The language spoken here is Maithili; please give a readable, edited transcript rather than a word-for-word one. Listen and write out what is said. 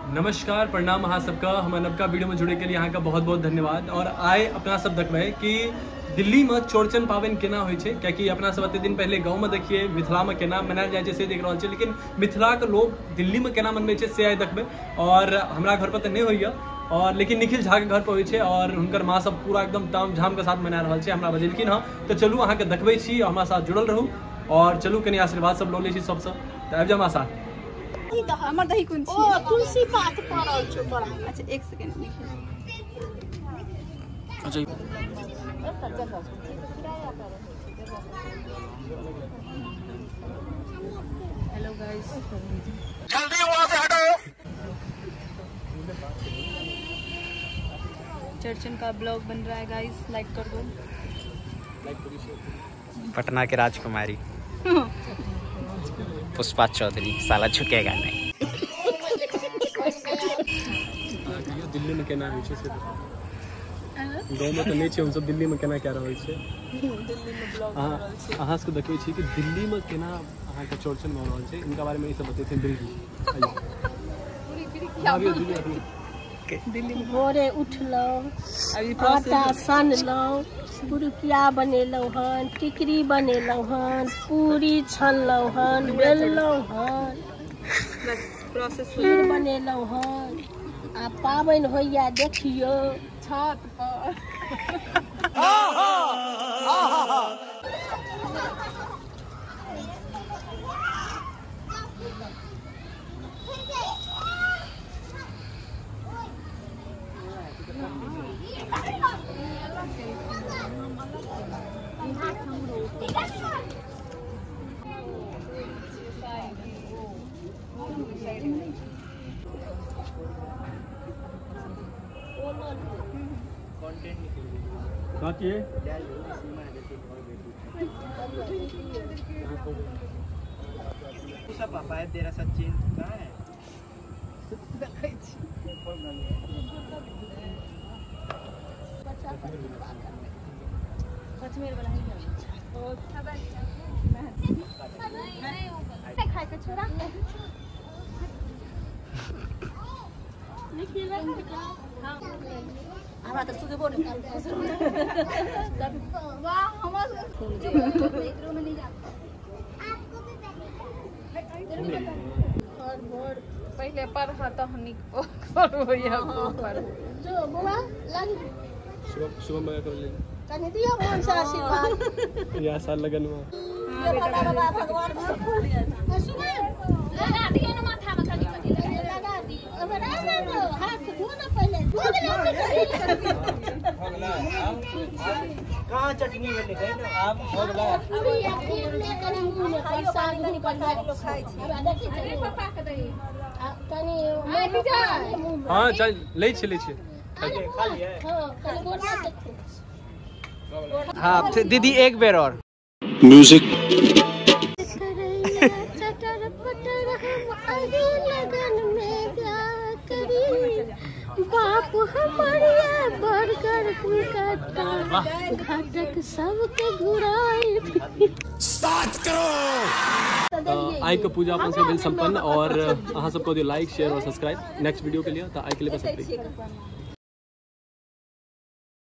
नमस्कार, प्रणाम अहाँ सबका। हमर नवका वीडियो में जुड़े के लिए अहाँ का बहुत बहुत धन्यवाद। और आइ अपना सब देखबै कि दिल्ली में चौरचन पाबनि केना होइ छै, कियाकि अपना सब एते दिन पहले गाँव में देखिए मिथिला में केना मनायल जाइ छै से देख रहल छियै, लेकिन मिथिला के लोग दिल्ली में केना मनबै छै से आइ देखबै। और हमरा घर पर तऽ नहि होइए, और लेकिन निखिल झा के घर पर होइ छै और हुनकर माँ सब पूरा एकदम ताम झाम के साथ मना रहल छै। हमरा बजेलखिन हँ, तऽ चलू अहाँके देखबै छी, हमरा साथ जुड़ल रहू। और चलू कनि आशीर्वाद सब लऽ लै छी सबसँ, तऽ आबि जाउ हमरा साथ। हमर दही कोन छी? ओ तुलसी पात पड़ल छौ तोरा। अच्छा एक सेकंड। अच्छा हेलो गाइस, जल्दी वहां से हटो। चौरचन का ब्लॉग बन रहा है गाइस, लाइक कर दो। पटना के राजकुमारी पुष्पा चौधरी, साला झुकेगा नहीं। दिल्ली में केना होइ छै से गाँव में तो नहीं छै, हम सब दिल्ली में केना कए रहल छै। दिल्ली में ब्लॉग बन रहल छै। अहाँ सबके देखै छी कि दिल्ली में केना अहाँके चौरचन भऽ रहल छै, इनका बारे में ई सब बतेथिन। दिल्ली दिल्ली में भोरे उठलहुँ, आटा सनलहुँ, पुरुकिया बनेलहुँ हन, टिकरी बनेलहुँ हन, पूरी छनलहुँ हन, बेललहुँ हन, बस प्रोसेस खीर बनेलहुँ हन। आ पाबनि होइया देखियौ छत पर। पापा है तेरा सचिन कहाँ है? हमरा तऽ सुगबो नहि वाह, हमर पहले पढ़ तहन करू। जो बौआ लाग शुभम भैया कर ले, कनि दियौ मन से आशीर्वाद। या साल लगन में बाबा बाबा भगवान लगा दियौ न माथा में, कनि कनि लगा दियौ। अब ना हाथ धो ना पहले। कहाँ चटनी बने गई ना आप हो गला। पूरी या खीर ले कनि मुंह में प्रसाद कनि प्रसाद लोग खाइ छै। अरे पापा के दही कनि हां चल लै छी लै छी। खा लिए। हां कनि गोटा देखो। हाँ दीदी एक बेर और म्यूजिक। चटर पटर हम अही लगन में प्यार करी, बाप हमारे बरगर कटा घाटक सबके घुराई। 7 करोड़। आई के पूजा अपन सब भेल संपन्न। और अहाँ सबको दियौ लाइक शेयर और सब्सक्राइब नेक्स्ट वीडियो के लिए। तो आई के लिए बस।